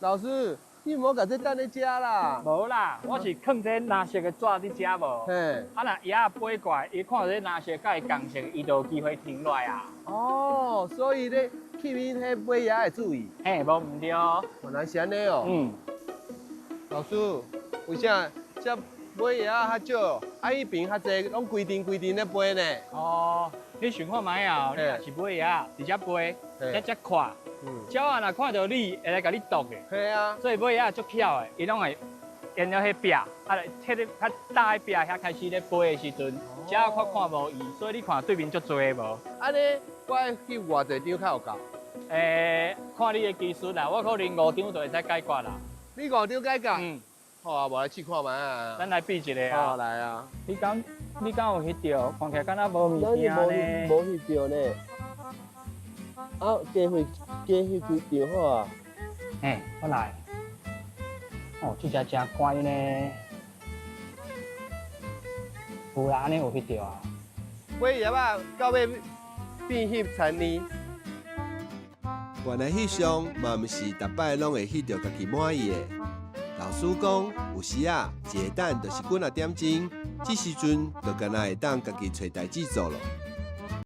老師，你毋好共這擲咧食啦。無啦，我是囥這藍色的紙佇遮無。嘿。啊，若蛾仔飛過來，伊看著這藍色佮伊仝色，伊就有機會停落來啊。哦，所以咧，吸引彼飛蛾的注意。嘿，無毋對。原來是按呢哦。嗯。老師，為啥這飛蛾較少，啊彼爿較濟，攏規陣規陣咧飛呢？哦，你想看覓啊？你若是飛蛾，佇遮飛，遮遮看，鳥仔若看著你，會來共你啄的。係啊。所以飛蛾足巧的，伊攏會沿著彼壁，啊，摕咧較大的壁遐開始咧飛的時陣，鳥仔較看無伊，所以你看對面足濟無？按呢，我愛翕偌濟張較有夠？看你的技術啦，我可能五張就會使解決啦。你五張解決？嗯。好啊，無來試看覓啊。咱來比一下啊。好，來啊。你敢有翕著？看起來敢若無物件呢？無翕著呢。啊，加翕加翕幾張好啊。嘿，我來。哦，這隻真乖呢。有啦，按呢有翕著啊。尾葉仔到尾變翕田呢。原來翕相嘛，毋是逐擺攏會翕著家己滿意的。老師講，有時啊，一下等就是幾若點鐘，這時陣就敢若會當家己揣代誌做囉。